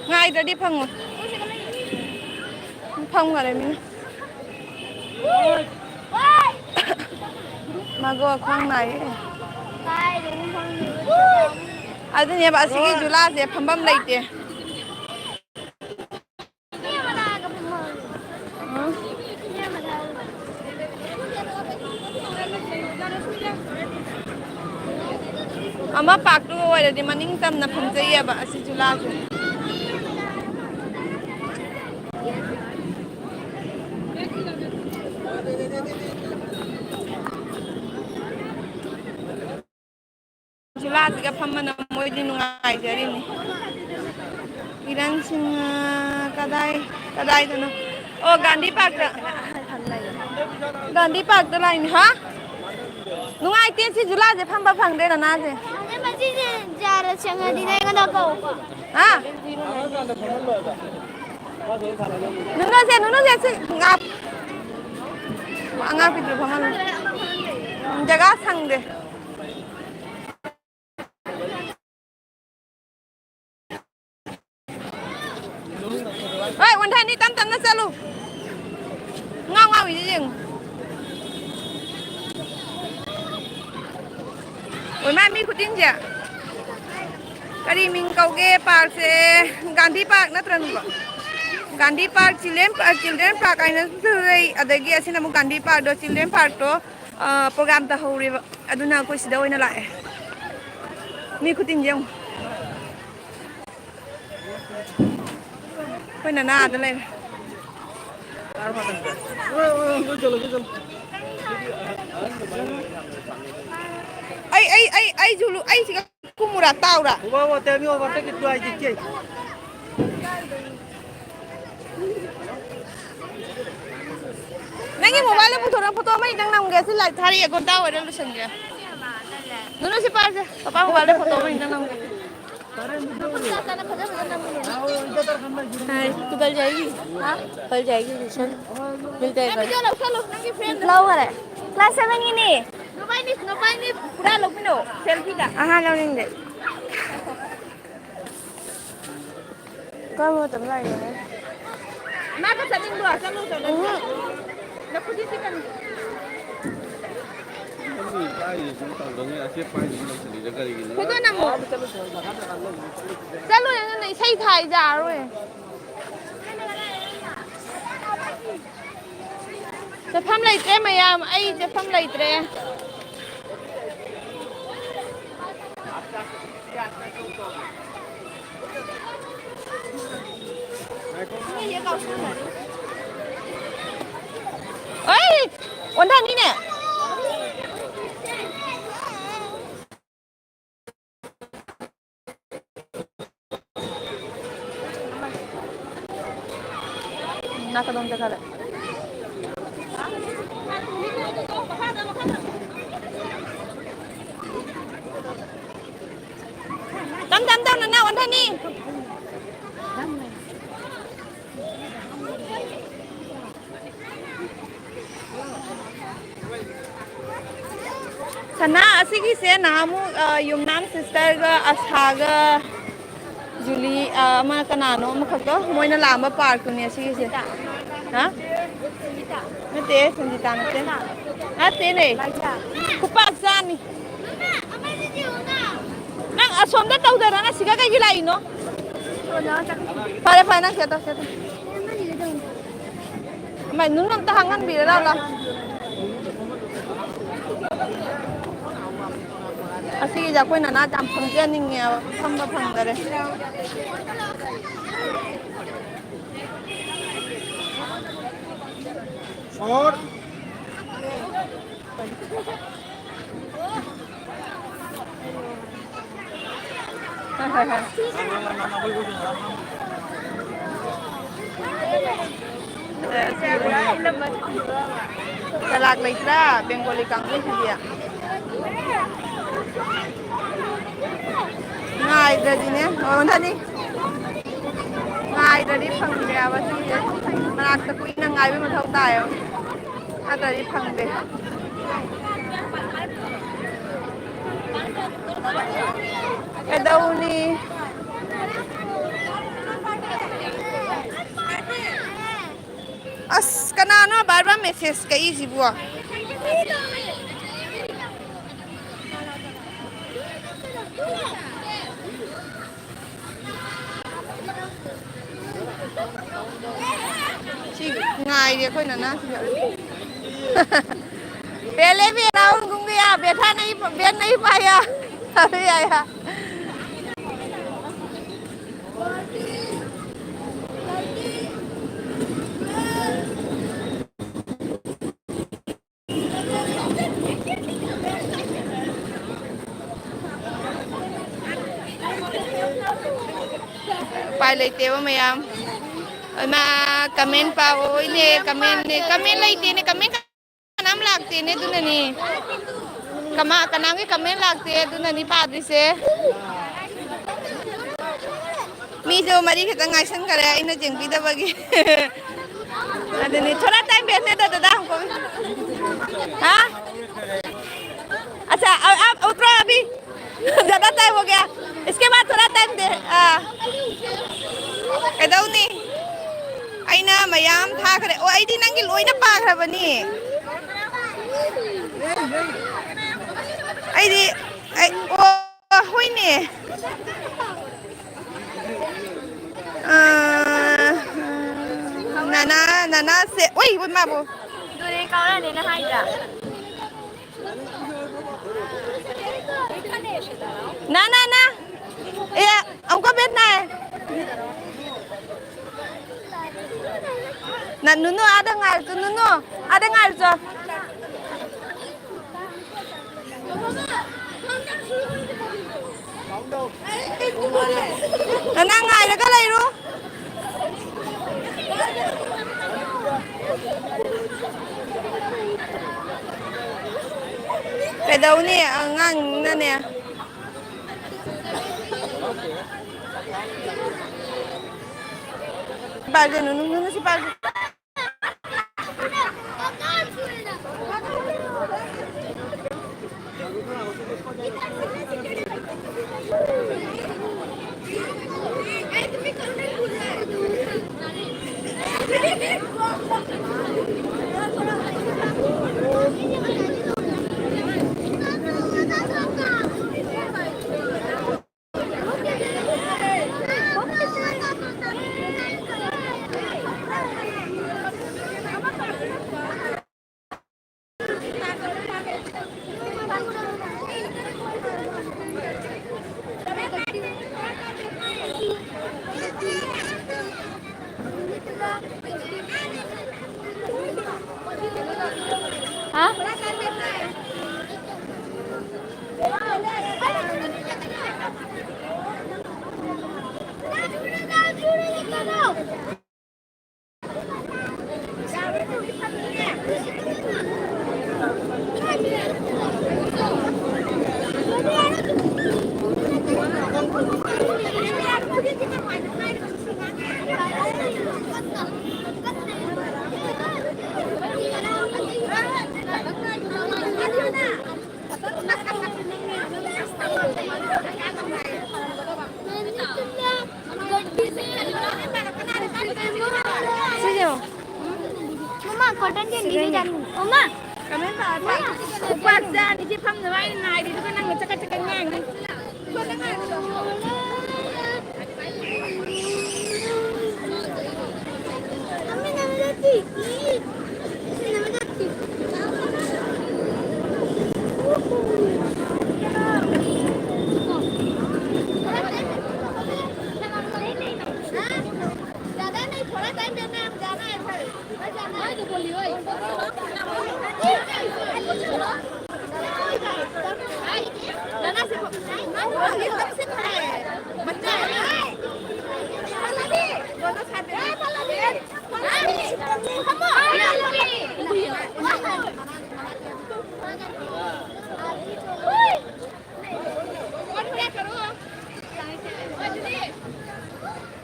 ꯉꯥꯏꯗ꯭ꯔꯗꯤ ꯐꯪꯉꯣꯏ꯫ ꯐꯝꯈꯔꯦ ꯃꯤꯅ꯫ ꯃꯥꯒꯣ ꯈ꯭ꯋꯥꯡ ꯅꯥꯏꯌꯦ꯫ ꯑꯗꯨꯅꯦꯕ ꯑꯁꯤꯒꯤ ꯖꯨꯂꯥꯁꯦ ꯐꯝꯐꯝ ꯂꯩꯇꯦ꯫ ꯑꯃ ꯄꯥꯛꯇꯨ ꯑꯣꯏꯔꯗꯤ ꯃꯅꯤꯡ ꯇꯝꯅ ꯐꯝꯖꯩꯌꯦꯕ ꯑꯁꯤ ꯖꯨꯂꯥꯁꯦ꯫ ꯖꯨꯂꯥꯁꯤꯒ ꯐꯝꯕꯅ ꯃꯣꯏꯗꯤ ꯅꯨꯡꯉꯥꯏꯖꯔꯤꯅꯤ꯫ ꯀꯤꯔꯟ ꯁꯤꯡꯍ ꯀꯗꯥꯏ, ꯀꯗꯥꯏꯗꯅꯣ? ꯑꯣ, ꯒꯥꯟꯙꯤ ꯄꯥꯔꯛꯇ꯫ ꯒꯥꯟꯙꯤ ꯄꯥꯔꯛꯇ ꯂꯥꯛꯏꯅꯤ꯫ ꯍꯥ? ꯅꯨꯡꯉꯥꯏꯇꯦ ꯁꯤ ꯖꯨꯂꯥꯁꯦ ꯐꯝꯕ ꯐꯪꯗꯦ ꯅꯅꯥꯁꯦ꯫ ꯃꯁꯤꯁꯦ ꯖꯥꯔ ꯁꯦꯡꯉꯗꯤ ꯑꯩꯉꯣꯟꯗ ꯀꯧꯀꯣ꯫ ꯍꯥ? ꯅꯨꯅꯨꯁꯦ, ꯅꯨꯅꯨꯁꯦ ꯁꯤ ꯉꯥ-, ꯑꯉꯥꯡ ꯄꯤꯛꯇ꯭ꯔꯨ ꯐꯝꯍꯜꯂꯨ꯫ ꯖꯒꯥ ꯁꯪꯗꯦ꯫ ꯑꯣꯏꯃꯥ, ꯃꯤ ꯈꯨꯗꯤꯡꯁꯦ꯫ ꯀꯔꯤ ꯃꯤꯡ ꯀꯧꯒꯦ ꯄꯥꯔꯛꯁꯦ? ꯒꯥꯟꯙꯤ ꯄꯥꯔꯛ ꯅꯠꯇ꯭ꯔꯅꯨꯀꯣ? Gandhi park, children, children park ꯍꯥꯏꯅꯁꯨ ꯂꯩ꯫ ꯑꯗꯒꯤ ꯑꯁꯤꯅ ꯑꯃꯨꯛ ꯒꯥꯟꯙꯤ ꯄꯥꯔꯛꯇꯣ, ꯆꯤꯜꯗ꯭ꯔꯦꯟ ꯄꯥꯔꯛꯇꯣ, ꯑ, ꯄ꯭ꯔꯣꯒ꯭ꯔꯥꯝ ꯇꯧꯍꯧꯔꯦꯕ꯫ ꯑꯗꯨꯅ ꯑꯩꯈꯣꯏ ꯁꯤꯗ ꯑꯣꯏꯅ ꯂꯥꯛꯑꯦ꯫ ꯃꯤ ꯈꯨꯗꯤꯡꯁꯦ ꯌꯦꯡꯉꯨ꯫ ꯑꯩꯈꯣꯏ ꯅꯅꯥ ꯑꯥꯗ ꯂꯩꯔꯦ꯫ ꯑꯩ, ꯑꯩ, ꯑꯩ, ꯑꯩ ꯖꯨꯂꯨ, ꯑꯩ ꯁꯤꯒ ꯀꯨꯝꯃꯨꯔꯥ, ꯇꯥꯎꯔꯥ? ꯅꯪꯒꯤ ꯃꯣꯕꯥꯏꯜꯗ ꯄꯨꯊꯣꯔꯛꯑꯣ, ꯐꯣꯇꯣ ꯑꯃ ꯅꯪ ꯅꯝꯒꯦ꯫ ꯁꯤ ꯂꯥꯏꯠ ꯊꯥꯔꯛꯑꯦ, ꯒꯣꯟꯗꯥ ꯑꯣꯏꯔ ꯂꯣꯏꯁꯟꯒꯦ꯫ ꯅꯨꯅꯨ, ꯁꯤ ꯄꯥꯏꯔꯁꯦ꯫ ꯄꯄꯥ ꯃꯣꯕꯥꯏꯜꯗ ꯐꯣꯇꯣ ꯑꯃ ꯅꯪ ꯅꯝꯒꯦ꯫ ꯍꯥꯏ, ꯇꯨ ꯀꯜ ꯖꯥꯏꯒꯤ? ꯍꯥ? ꯀꯜ ꯖꯥꯏꯒꯤ ꯇ꯭ꯌꯨꯁꯟ? ꯃꯤꯜꯇꯦ ꯀꯜ? ꯂꯧꯈꯔꯦ꯫ ꯀ꯭ꯂꯥꯁ ꯁꯚꯦꯟꯒꯤꯅꯤ꯫ ꯅꯕꯥꯏꯅꯤ, ꯅꯕꯥꯏꯅꯤ ꯄꯨꯔꯥ ꯂꯧꯃꯤꯟꯅꯧ, ꯁꯦꯜꯐꯤꯗ꯫ ꯑꯍꯥ, ꯂꯧꯅꯤꯡꯗꯦ꯫ ꯀꯔꯝꯕ ꯃꯇꯝ ꯂꯥꯛꯏꯅꯣꯍꯦ? ꯃꯥꯒ ꯆꯠꯅꯤꯡꯕ꯭ꯔꯣ? ꯆꯠꯂꯨ, ꯆꯠꯂꯨ꯫ ꯎꯝ꯫ ꯅꯈꯨꯠꯁꯤ ꯆꯤꯛꯀꯅꯤ꯫ ꯐꯣꯇꯣ ꯅꯝꯃꯣ꯫ ꯆꯠꯂꯨ, ꯅꯪ ꯏꯁꯩ ꯊꯥꯏ ꯌꯥꯔꯣꯏ꯫ ꯆꯠꯐꯝ ꯂꯩꯇ꯭ꯔꯦ ꯃꯌꯥꯝ, ꯑꯩ ꯆꯠꯐꯝ ꯂꯩꯇ꯭ꯔꯦ꯫ ꯑꯩ ꯑꯣꯟꯊꯅꯤꯅꯦ꯫ ꯅꯥꯀꯗꯣꯝ ꯆꯠꯈ꯭ꯔꯦ꯫ ꯇꯝ ꯇꯝ ꯇꯝ ꯅꯅꯥ ꯑꯣꯟꯊꯅꯤ꯫ ꯁꯅꯥ, ꯑꯁꯤꯒꯤꯁꯦ ꯅꯍꯥꯟꯃꯨꯛ, ꯑ, ꯌꯨꯝꯅꯥꯝ ꯁꯤꯁꯇꯔꯒ ꯑꯁꯥꯒ ꯖꯨꯂꯤ, ꯑ, ꯑꯃ ꯀꯅꯥꯅꯣ ꯑꯃꯈꯛꯇꯣ ꯃꯣꯏꯅ ꯂꯥꯛꯑꯝꯕ ꯄꯥꯔꯛꯇꯨꯅꯦ ꯑꯁꯤꯒꯤꯁꯦ꯫ ꯍꯥ? ꯅꯠꯇꯦ, ꯅꯠꯇꯦ, ꯁꯟꯖꯤꯇꯥ ꯅꯠꯇꯦ꯫ ꯅꯠꯇꯦꯅꯦ꯫ ꯈꯨꯄꯥꯛ ꯆꯥꯅꯤ꯫ ꯅꯪ ꯑꯁꯣꯝꯗ ꯇꯧꯗꯅ ꯁꯤꯒ ꯀꯩꯒꯤ ꯂꯥꯛꯏꯅꯣ? ꯐꯔꯦ, ꯐꯔꯦ, ꯅꯪ ꯁꯤꯗ ꯇꯧ, ꯁꯤꯗ ꯇꯧ꯫ ꯑꯃ ꯅꯨꯡ ꯑꯝꯇ ꯍꯥꯡꯍꯟꯕꯤꯔ ꯂꯥꯎ, ꯂꯥꯎ꯫ ꯑꯁꯤꯒꯤꯁꯦ ꯑꯩꯈꯣꯏ ꯅꯅꯥ ꯌꯥꯝ ꯐꯝꯖꯅꯤꯡꯉꯦꯕ, ꯐꯝꯕ ꯐꯪꯗꯔꯦ꯫ ꯆꯂꯥꯛ ꯂꯩꯇ꯭ꯔꯥ ꯕꯦꯡꯒꯣꯂꯤ ꯀꯥꯡꯕꯨꯁꯤꯗꯤ? ꯉꯥꯏꯗ꯭ꯔꯗꯤꯅꯦ, ꯑꯣ, ꯅꯅꯤ꯫ ꯉꯥꯏꯗ꯭ꯔꯗꯤ ꯐꯪꯗꯦ ꯍꯥꯏꯕ ꯁꯤꯁꯦ꯫ ꯃꯅꯥꯛꯇ ꯀꯨꯏꯅ ꯉꯥꯏꯕꯩ ꯃꯊꯧ ꯇꯥꯏꯌꯦꯕ꯫ ꯅꯠꯇ꯭ꯔꯗꯤ ꯐꯪꯗꯦ꯫ ꯀꯩꯗꯧꯅꯤ? ꯑꯁ, ꯀꯅꯥꯅꯣ ꯕꯥꯔ ꯕꯥꯔ ꯃꯦꯁꯦꯁ ꯀꯛꯏꯁꯤꯕꯣ? ꯁꯤ ꯉꯥꯏꯔꯤ ꯑꯩꯈꯣꯏ ꯅꯅꯥꯁꯤꯡꯅ꯫ पहले भी राहुल घूम गया, बैठा नहीं, बैठ नहीं पाया। अभी आया। ꯎꯄꯥꯏ ꯂꯩꯇꯦꯕ ꯃꯌꯥꯝ꯫ ꯏꯃꯥ, ꯀꯃꯦꯟ ꯄꯥꯎꯑꯣ, ꯏꯅꯦ, ꯀꯃꯦꯟꯅꯦ, ꯀꯃꯦꯟ ꯂꯩꯇꯦꯅꯦ, ꯀꯃꯦꯟ ꯀꯅꯥꯝ ꯂꯥꯛꯇꯦꯅꯦ, ꯑꯗꯨꯅꯅꯦ꯫ ꯀꯃꯥ-, ꯀꯅꯥꯝꯒꯤ ꯀꯃꯦꯟ ꯂꯥꯛꯇꯦ, ꯑꯗꯨꯅꯅꯤ ꯄꯥꯗ꯭ꯔꯤꯁꯦ꯫ ꯃꯤꯁꯨ ꯃꯔꯤ ꯈꯛꯇꯪ ꯉꯥꯏꯁꯟꯈꯔꯦ ꯑꯩꯅ ꯌꯦꯡꯕꯤꯗꯕꯒꯤ꯫ ꯑꯗꯨꯅꯤ, थोड़ा टाइम बैठने दो दादा हमको भी। हाँ? अच्छा, अब, अब उतरो अभी। ज़्यादा टाइम हो गया। इसके बाद थोड़ा टाइम दे। हाँ। ꯀꯩꯗꯧꯅꯤ? ꯑꯩꯅ ꯃꯌꯥꯝ ꯊꯥꯈ꯭ꯔꯦ꯫ ꯑꯣ, ꯑꯩꯗꯤ ꯅꯪꯒꯤ ꯂꯣꯏꯅ ꯄꯥꯈ꯭ꯔꯕꯅꯤ꯫ ꯑꯩꯗꯤ, ꯑꯩ, ꯑꯣ, ꯍꯣꯏꯅꯦ꯫ ꯑ, ꯅꯅꯥ, ꯅꯅꯥꯁꯦ, ꯎꯏ, ꯏꯃꯥꯕꯨ꯫ ꯑꯗꯨꯅꯦ ꯀꯥꯎꯔꯅꯤꯅ ꯍꯥꯏꯗ꯭ꯔꯥ? ꯅꯥ, ꯅꯥ, ꯅꯥ꯫ ꯑꯦ, ꯑꯃꯨꯛꯀ ꯕꯦꯠ ꯅꯥꯏ꯫ ꯅꯥ, ꯅꯨꯅꯨ, ꯑꯥꯗ ꯉꯥꯏꯔꯨꯆꯣ, ꯅꯨꯅꯨ꯫ ꯑꯥꯗ ꯉꯥꯏꯔꯨꯆꯣ꯫ ꯅꯅꯥ ꯉꯥꯏꯔꯒ ꯂꯩꯔꯣ꯫ ꯀꯩꯗꯧꯅꯤ ꯑꯉꯥꯡꯅꯅꯦ꯫ ꯄꯥꯏꯒꯅꯨ, ꯅꯨꯡ-, ꯅꯨꯡ-, ꯁꯤ ꯄꯥꯏꯒꯅꯨ꯫ ꯍꯥ? ꯀꯣꯇꯟ ꯀꯦꯟꯗꯤꯁꯦ ꯆꯥꯅꯤꯡꯉꯤ꯫ ꯑꯣ, ꯃꯥ! ꯀꯃꯦꯟ ꯄꯥꯕ꯫ ꯎꯄꯥ ꯆꯥꯅꯤꯁꯦ ꯐꯝꯅꯕ ꯑꯩꯅ ꯉꯥꯏꯔꯤꯗꯨꯒ ꯅꯪꯅ ꯆꯀꯠ ꯆꯀꯠ ꯉꯥꯡꯉꯤ꯫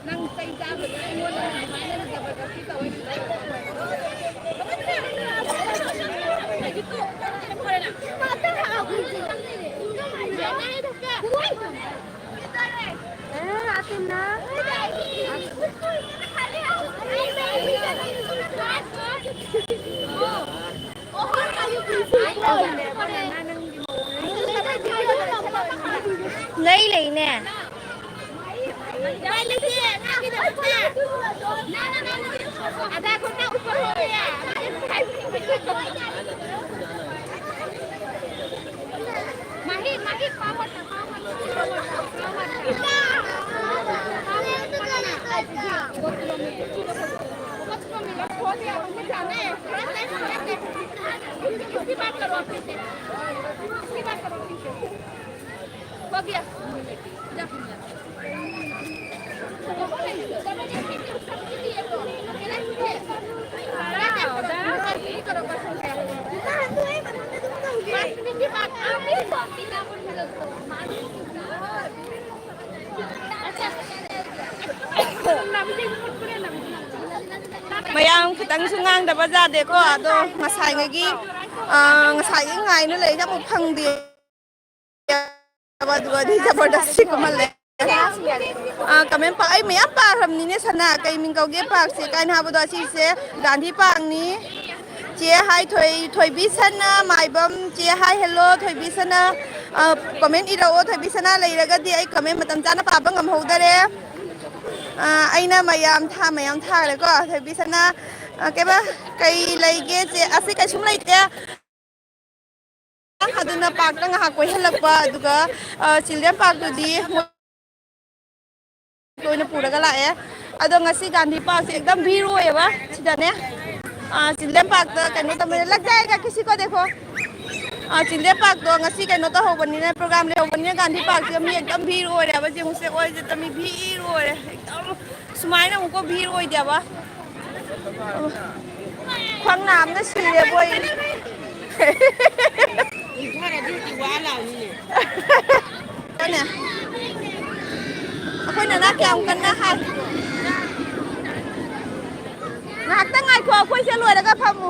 ꯅꯪ ꯆꯩ ꯆꯥꯕꯗꯣ ꯑꯩꯉꯣꯟꯗ ꯑꯗꯨꯃꯥꯏꯅ ꯖꯕꯔꯗꯁꯇꯤ ꯇꯧꯋꯦ꯫ ꯂꯩ ꯂꯩꯅꯦ꯫ ꯃꯌꯥꯝ ꯈꯤꯇꯪꯁꯨ ꯉꯥꯡꯗꯕ ꯌꯥꯗꯦꯀꯣ꯫ ꯑꯗꯣ ꯉꯁꯥꯏꯉꯩꯒꯤ, ꯑ, ꯉꯁꯥꯏꯒꯤ ꯉꯥꯏꯅ ꯂꯩꯔꯤꯁꯦ ꯑꯃꯨꯛ ꯐꯪꯗꯦ꯫ ꯑꯗꯨꯒꯗꯤ ꯖꯕꯔꯗꯁꯇꯤ ꯀꯨꯝꯍꯜꯂꯦ꯫ ꯑ, ꯀꯃꯦꯟ ꯄꯥ-, ꯑꯩ ꯃꯌꯥꯝ ꯄꯥꯈ꯭ꯔꯕꯅꯤꯅꯦ, ꯁꯅꯥ꯫ ꯀꯩ ꯃꯤꯡ ꯀꯧꯒꯦ ꯄꯥꯔꯛꯁꯦ ꯀꯥꯏꯅ ꯍꯥꯏꯕꯗꯣ? ꯑꯁꯤꯁꯦ ꯒꯥꯟꯙꯤ ꯄꯥꯔꯛꯅꯤ꯫ ꯆꯦ ꯍꯥꯏ ꯊꯣꯏ-, ꯊꯣꯏꯕꯤ ꯁꯅꯥ ꯃꯥꯏꯕꯝ, ꯆꯦ ꯍꯥꯏ ꯍꯦꯜꯂꯣ, ꯊꯣꯏꯕꯤ ꯁꯅꯥ꯫ ꯑ, ꯀꯃꯦꯟ ꯏꯔꯛꯑꯣ, ꯊꯣꯏꯕꯤ ꯁꯅꯥ ꯂꯩꯔꯒꯗꯤ ꯑꯩ ꯀꯃꯦꯟ ꯃꯇꯝ ꯆꯥꯅ ꯄꯥꯕ ꯉꯝꯍꯧꯗꯔꯦ꯫ ꯑ, ꯑꯩꯅ ꯃꯌꯥꯝ ꯊꯥ-, ꯃꯌꯥꯝ ꯊꯥꯈ꯭ꯔꯦꯀꯣ, ꯊꯣꯏꯕꯤ ꯁꯅꯥ꯫ ꯑ, ꯀꯩꯕ, ꯀꯩ ꯂꯩꯒꯦ ꯆꯦ? ꯑꯁꯤ ꯀꯩꯁꯨꯝ ꯂꯩꯇꯦ꯫ ꯑꯗꯨꯅ ꯄꯥꯔꯛꯇ ꯉꯥꯏꯍꯥꯛ ꯀꯣꯏꯍꯜꯂꯛꯄ, ꯑꯗꯨꯒ, ꯑ, ꯆꯤꯜꯗ꯭ꯔꯦꯟ ꯄꯥꯔꯛꯇꯨꯗꯤ ꯃꯣꯏ ꯑꯣꯏꯅ ꯄꯨꯔꯒ ꯂꯥꯛꯑꯦ꯫ ꯑꯗꯣ ꯉꯁꯤ ꯒꯥꯟꯙꯤ ꯄꯥꯔꯛꯁꯦ ꯑꯦꯛꯗꯝ ꯚꯤꯔ ꯑꯣꯏꯌꯦꯕ ꯁꯤꯗꯅꯦ꯫ ꯑ, ꯆꯤꯜꯗ꯭ꯔꯦꯟ ꯄꯥꯔꯛꯇ ꯀꯩꯅꯣ ꯇꯧꯕ, ꯂꯒ ꯖꯥꯌꯦꯒꯥ ꯀꯤꯁꯤ ꯀꯣ ꯗꯦꯈꯣ꯫ ꯑ, ꯆꯤꯜꯗ꯭ꯔꯦꯟ ꯄꯥꯔꯛꯇꯣ ꯉꯁꯤ ꯀꯩꯅꯣ ꯇꯧꯍꯧꯕꯅꯤꯅ, ꯄ꯭ꯔꯣꯒ꯭ꯔꯥꯝ ꯂꯩꯍꯧꯕꯅꯤꯅ ꯒꯥꯟꯙꯤ ꯄꯥꯔꯛꯁꯤꯗ ꯃꯤ ꯑꯦꯛꯗꯝ ꯚꯤꯔ ꯑꯣꯏꯔꯦꯕ꯫ ꯌꯦꯡꯉꯨꯁꯦ, ꯑꯣꯏꯁꯦ ꯃꯤ ꯚꯤꯔ ꯑꯣꯏꯔꯦ꯫ ꯑꯦꯛꯗꯝ ꯁꯨꯃꯥꯏꯅ ꯑꯃꯨꯛꯀ ꯚꯤꯔ ꯑꯣꯏꯗꯦꯕ꯫ ꯈ꯭ꯋꯥꯡ ꯅꯥꯕꯅ ꯁꯤꯔꯦꯕꯣ ꯑꯩ꯫ ꯏꯝꯐꯥꯜꯗꯤ ꯍꯧꯖꯤꯛ ꯋꯥ ꯂꯥꯎꯔꯤꯅꯦ꯫ ꯀꯅꯦ? ꯑꯩꯈꯣꯏ ꯅꯅꯥ ꯀꯌꯥꯝ ꯀꯟꯅ ꯍꯥꯏ? ꯉꯥꯏꯍꯥꯛꯇꯪ ꯉꯥꯏꯈꯣ, ꯑꯩꯈꯣꯏꯁꯦ ꯂꯣꯏꯔꯒ ꯐꯝꯃꯨ꯫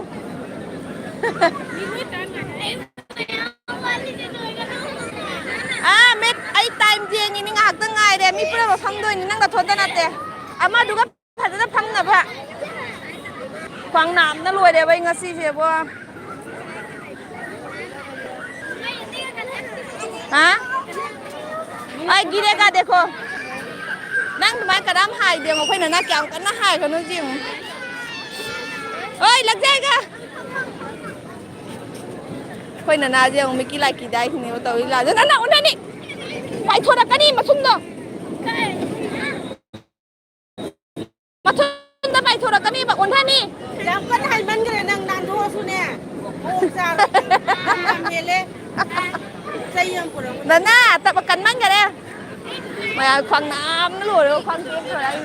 ꯑꯥ, ꯃꯤꯠ, ꯑꯩ ꯇꯥꯏꯝ ꯌꯦꯡꯉꯤꯅꯤ, ꯉꯥꯏꯍꯥꯛꯇꯪ ꯉꯥꯏꯔꯦ꯫ ꯃꯤ ꯄꯨꯝꯅꯃꯛ ꯐꯝꯗꯣꯏꯅꯤ, ꯅꯪ ꯅꯊꯣꯟꯗ ꯅꯠꯇꯦ꯫ ꯑꯃꯗꯨꯒ ꯐꯖꯅ ꯐꯝꯅꯕ꯫ ꯈ꯭ꯋꯥꯡ ꯅꯥꯕꯅ ꯂꯣꯏꯔꯦꯕ ꯑꯩ ꯉꯁꯤꯁꯦꯕꯣ꯫ ꯍꯥ? ꯑꯩ ꯒꯤꯔꯦꯒꯥ ꯗꯦꯈꯣ꯫ ꯅꯪ ꯑꯗꯨꯃꯥꯏꯅ ꯀꯅꯥꯝ ꯍꯥꯏꯗꯦ, ꯃꯈꯣꯏꯅ ꯅꯪ ꯀꯌꯥꯝ ꯀꯟꯅ ꯍꯥꯏꯒꯅꯨ ꯌꯦꯡꯉꯨ꯫ ꯑꯣꯏ, ꯂꯛꯖꯩꯒ꯫ ꯑꯩꯈꯣꯏ ꯅꯅꯥꯁꯦ ꯑꯃꯨꯛ ꯃꯤꯀꯤ ꯂꯥꯏꯀꯤ ꯗꯥꯏꯁꯤꯅꯦꯕ ꯇꯧꯔꯤ ꯂꯥꯁꯦ꯫ ꯅꯪ, ꯅꯪ ꯎꯅꯅꯤ꯫ ꯄꯥꯏꯊꯣꯔꯛꯀꯅꯤ ꯃꯊꯨꯝꯗꯣ꯫ ꯃꯊꯨꯝꯗ ꯄꯥꯏꯊꯣꯔꯛꯀꯅꯤꯕ, ꯎꯅꯅꯤ꯫ ꯌꯥꯝ ꯀꯟꯅ ꯍꯥꯏꯃꯟꯈ꯭ꯔꯦ ꯅꯪ, ꯅꯥꯟꯊꯣꯛꯑꯁꯨꯅꯦ꯫ ꯃꯑꯣꯡ ꯆꯥꯔꯣꯏ꯫ ꯌꯥꯝ ꯍꯦꯜꯂꯦ꯫ ꯆꯩ ꯑꯃ ꯄꯨꯔꯛꯎꯅꯦ꯫ ꯅꯅꯥ ꯇꯞꯄ ꯀꯟꯃꯟꯈꯔꯦ꯫ ꯃꯌꯥꯝ ꯈ꯭ꯋꯥꯡ ꯅꯥꯕꯅ ꯂꯣꯏꯔꯦ, ꯈ꯭ꯋꯥꯡ ꯇꯦꯛꯇꯣꯔꯦ ꯑꯩ꯫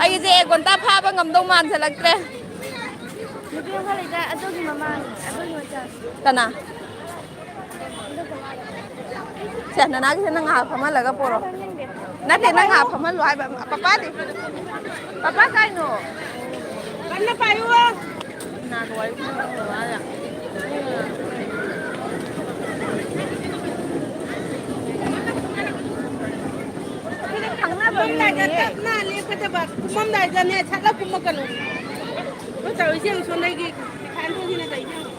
ꯑꯩꯁꯦ ꯒꯣꯟꯇꯥ ꯐꯥꯕ ꯉꯝꯗꯧ ꯃꯥꯟꯁꯤꯜꯂꯛꯇ꯭ꯔꯦ꯫ ꯅꯨꯄꯤ ꯑꯃ ꯂꯩꯗꯥꯏ, ꯑꯗꯨꯒꯤ ꯃꯃꯥꯅꯦ, ꯑꯗꯨꯒꯤ ꯃꯆꯥꯅꯦ꯫ ꯀꯅꯥ? ꯁꯦ, ꯅꯅꯥꯒꯤꯁꯦ ꯅꯪ ꯉꯥꯏꯍꯥꯛ ꯐꯝꯍꯜꯂꯒ ꯄꯣꯔꯣ꯫ ꯅꯠꯇꯦ, ꯅꯪ ꯉꯥꯏꯍꯥꯛ ꯐꯝꯍꯜꯂꯣ ꯍꯥꯏꯕ꯫ ꯄꯄꯥꯗꯤ? ꯄꯄꯥ ꯀꯥꯏꯅꯣ? ꯀꯟꯅ ꯄꯥꯏꯌꯨ꯫ ꯅꯍꯥꯟ ꯋꯥꯔꯤ ꯁꯥꯟꯅꯕ ꯃꯥꯅ꯫ ꯇꯞꯅ ꯂꯦꯞꯀꯗꯕ, ꯀꯨꯝꯃꯝꯗꯥꯏꯗꯅꯦ ꯁꯠꯂ ꯀꯨꯝꯃꯛꯀꯅꯨ꯫ ꯑꯩꯈꯣꯏ ꯇꯧꯔꯤꯁꯦ ꯌꯦꯡꯉꯨ, ꯁꯣꯝꯗꯒꯤ ꯈꯥꯟꯗꯣꯛꯈꯤꯅ ꯇꯧꯔꯤꯁꯦ ꯌꯦꯡꯉꯨ꯫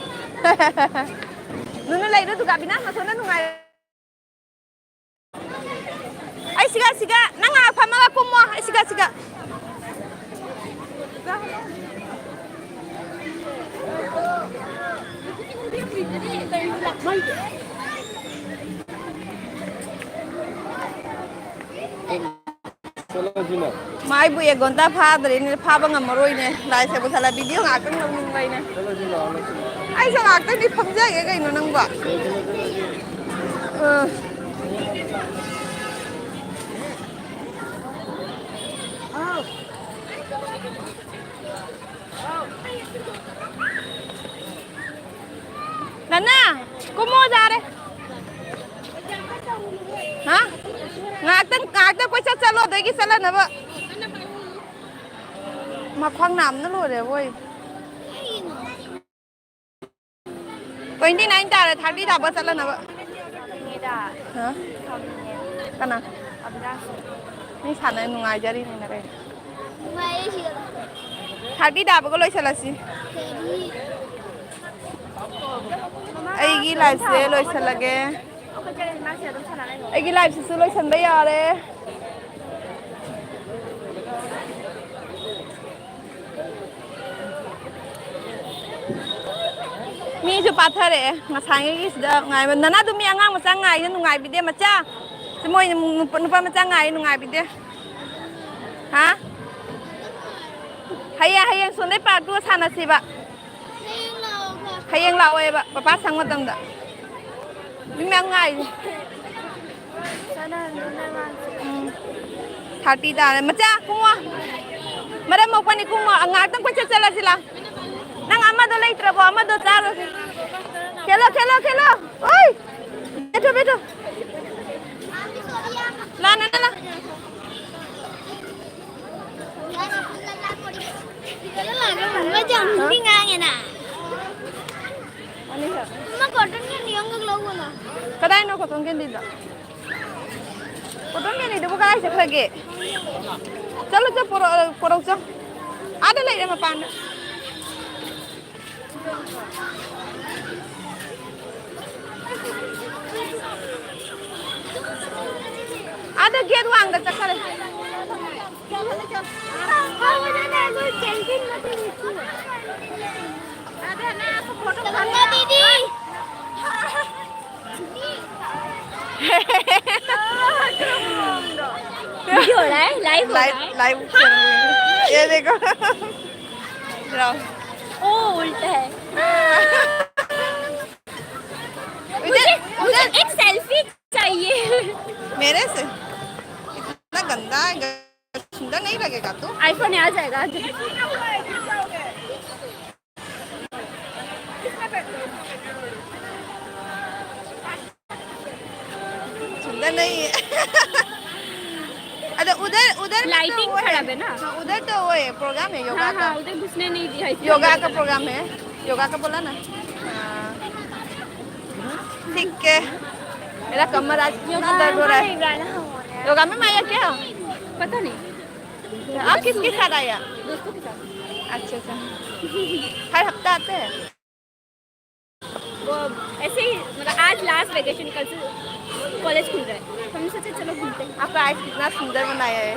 ꯅꯨꯅ ꯂꯩꯗꯣ ꯗꯨꯀꯥ ꯕꯤꯅꯥ ꯃꯊꯣꯟꯗ ꯅꯨꯡꯉꯥꯏ꯫ ꯑꯩ ꯁꯤꯒ, ꯁꯤꯒ, ꯅꯪ ꯉꯥꯏꯍꯥꯛ ꯐꯝꯃꯒ ꯀꯨꯝꯃꯣ꯫ ꯑꯩ ꯁꯤꯒ, ꯁꯤꯒ꯫ ꯃꯥꯏꯕꯨ ꯑꯦꯛ ꯒꯣꯟꯇꯥ ꯐꯥꯗ꯭ꯔꯦꯅꯦ, ꯐꯥꯕ ꯉꯝꯃꯔꯣꯏꯅꯦ꯫ ꯂꯥꯏꯁꯦ ꯄꯨꯁꯜꯂ ꯚꯤꯗꯤꯑꯣ ꯉꯥꯛꯇꯪ ꯂꯧꯅꯤꯡꯕ ꯑꯩꯅ꯫ ꯑꯩꯁꯨ ꯉꯥꯛꯇꯪꯗꯤ ꯐꯝꯖꯒꯦ ꯀꯩꯅꯣ ꯅꯪꯕꯣ꯫ ꯑ꯫ ꯅꯅꯥ, ꯀꯨꯝꯃꯣ ꯌꯥꯔꯦ꯫ ꯍꯥ? ꯉꯥꯛꯇꯪ, ꯉꯥꯛꯇꯪ ꯀꯣꯏꯆꯠ ꯆꯠꯂꯣ, ꯑꯗꯒꯤ ꯆꯠꯂꯅꯕ꯫ ꯃꯈ꯭ꯋꯥꯡ ꯅꯥꯕꯅ ꯂꯣꯏꯔꯦ ꯑꯩꯈꯣꯏ꯫ Twenty nine ꯇꯥꯔꯦ, thirty ꯊꯥꯕ ꯆꯠꯂꯅꯕ꯫ ꯍꯥ? ꯀꯅꯥ? ꯃꯤ ꯁꯥꯟꯅ ꯅꯨꯡꯉꯥꯏꯖꯔꯤꯅꯤꯅ ꯀꯩꯅꯣ꯫ ꯅꯨꯡꯉꯥꯏꯌꯦ ꯁꯤꯗ꯫ Thirty ꯇꯥꯕꯒ ꯂꯣꯏꯁꯤꯜꯂꯁꯤ꯫ ꯑꯩꯒꯤ liveꯁꯦ ꯂꯣꯏꯁꯤꯜꯂꯒꯦ꯫ ꯑꯩꯒꯤ liveꯁꯤꯁꯨ ꯂꯣꯏꯁꯤꯟꯕ ꯌꯥꯔꯦ꯫ ꯃꯤꯁꯨ ꯄꯥꯊꯔꯛꯑꯦ ꯉꯁꯥꯏꯉꯩꯒꯤꯁꯤꯗ ꯉꯥꯏꯕ꯫ ꯅꯅꯥ ꯑꯗꯨꯝ ꯃꯤ ꯑꯉꯥꯡ ꯃꯆꯥ ꯉꯥꯏꯅ ꯅꯨꯡꯉꯥꯏꯕꯤꯗꯦ ꯃꯆꯥ꯫ ꯁꯤ ꯃꯣꯏ ꯅꯨꯄꯥ ꯅꯨꯄꯥ ꯃꯆꯥ ꯉꯥꯏ ꯅꯨꯡꯉꯥꯏꯕꯤꯗꯦ꯫ ꯍꯥ? ꯍꯌꯦꯡ, ꯍꯌꯦꯡ ꯁꯣꯝꯗꯩ part two ꯁꯥꯟꯅꯁꯤꯕ꯫ ꯍꯌꯦꯡ ꯂꯥꯛꯑꯣꯕ꯫ ꯍꯌꯦꯡ ꯂꯥꯛꯑꯣꯏꯕ, ꯄꯄꯥ ꯁꯪ ꯃꯇꯝꯗ꯫ ꯃꯤ ꯃꯌꯥꯝ ꯉꯥꯏꯔꯤ꯫ ꯎꯝ꯫ Thirty ꯇꯥꯔꯦ꯫ ꯃꯆꯥ, ꯀꯨꯝꯃꯣ꯫ ꯃꯔꯝ ꯃꯣꯛꯄꯅꯤ, ꯀꯨꯝꯃꯣ꯫ ꯉꯥꯏꯍꯥꯛꯇꯪ ꯀꯣꯏꯆꯠ ꯆꯠꯂꯁꯤ ꯂꯥꯎ꯫ ꯅꯪ ꯑꯃꯗꯣ ꯂꯩꯇ꯭ꯔꯕꯣ? ꯑꯃꯗꯣ ꯆꯥꯔꯨꯁꯤ꯫ ꯈꯦꯂꯣ, ꯈꯦꯂꯣ, ꯈꯦꯂꯣ꯫ ꯑꯣꯏ! ꯕꯦꯊꯣ, ꯕꯦꯊꯣ꯫ ꯂꯥ, ꯂꯥ, ꯂꯥ, ꯂꯥ꯫ ꯌꯥꯝ ꯉꯥꯡꯉꯦꯅ꯫ ꯑꯃ cotton candy ꯑꯃꯈꯛ ꯂꯧꯒꯣꯅ꯫ ꯀꯗꯥꯏꯅꯣ cotton candyꯗꯣ? Cotton candyꯗꯨꯕꯨ ꯀꯗꯥꯏ ꯆꯠꯈ꯭ꯔꯒꯦ? ꯆꯠꯂꯨ, ꯆꯠ, ꯄꯣꯔꯛ-, ꯄꯣꯔꯛꯎ, ꯆꯠ꯫ ꯑꯥꯗ ꯂꯩꯔꯦ ꯃꯄꯥꯟꯗ꯫ ꯑꯥꯗ ꯒꯦꯠ ꯋꯥꯡꯗ ꯆꯠꯈꯔꯦ꯫ ये हो रहा है, लाइव हो रहा लाइव है। लाइव चल रही है। ये देखो। जाओ। ओ उल्टा है। मुझे उधर एक सेल्फी चाहिए। मेरे से इतना गंदा है, सुंदर नहीं लगेगा तू। आईफोन आ जाएगा। सुंदर नहीं है। अरे उधर उधर में तो लाइटिंग वो है। खराब है ना। हाँ, उधर तो वो है, प्रोग्राम है योगा हाँ का। हाँ, उधर घुसने नहीं दिया इसलिए। योगा का प्रोग्राम है, योगा का बोला ना। हाँ। ठीक है, मेरा कमर आज क्यों दर्द हो रहा है। योगा में मैं आया क्या? पता नहीं। आप किसके साथ आया? दोस्तों के साथ। अच्छा अच्छा। हर हफ्ता आते हैं। वो ऐसे ही, मतलब, आज लास्ट वेकेशन, कल से कॉलेज खुल रहा है, तो हमने सोचा चलो घूमते हैं। आपका आइस कितना सुंदर बनाया है,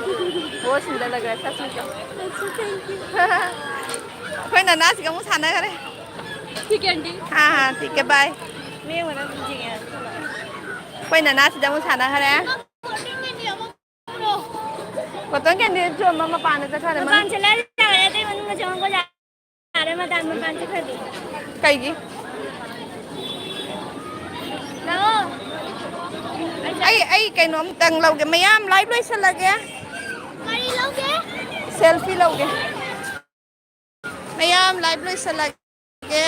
बहुत सुंदर लग रहा है सच में। अच्छा, थैंक यू। ꯑꯩꯈꯣꯏ ꯅꯅꯥꯁꯤꯒ ꯑꯃꯨꯛ ꯁꯥꯟꯅꯈꯔꯦ꯫ ठीक है आंटी। हाँ हाँ ठीक है, बाय। मैं वाला दीजिए। ꯑꯩꯈꯣꯏ ꯅꯅꯥꯁꯤꯗ ꯑꯃꯨꯛ ꯁꯥꯟꯅꯈꯔꯦ꯫ ꯀꯣꯇꯟ ꯀꯦꯟꯗꯤ ꯆꯣꯟꯕ ꯃꯄꯥꯟꯗ ꯆꯠꯈꯔꯦ꯫ ꯃꯄꯥꯟ ꯆꯠꯂ ꯂꯥꯛꯑꯦ, ꯑꯇꯩ ꯃꯅꯨꯡꯗ ꯆꯪꯉꯛꯄ ꯌꯥꯔꯦ, ꯃꯗꯥꯝ ꯃꯄꯥꯟ ꯆꯠꯈ꯭ꯔꯗꯤ꯫ ꯀꯩꯒꯤ? ꯂꯥꯛꯑꯣ꯫ ꯑꯩ ꯑꯩ ꯀꯩꯅꯣꯝꯇꯪ ꯂꯧꯒꯦ, ꯃꯌꯥꯝ ꯂꯥꯏꯚ ꯂꯣꯏꯁꯜꯂꯒꯦ꯫ ꯀꯔꯤ ꯂꯧꯒꯦ? ꯁꯦꯜꯐꯤ ꯂꯧꯒꯦ꯫ ꯃꯌꯥꯝ ꯂꯥꯏꯚ ꯂꯣꯏꯁꯜꯂꯒꯦ꯫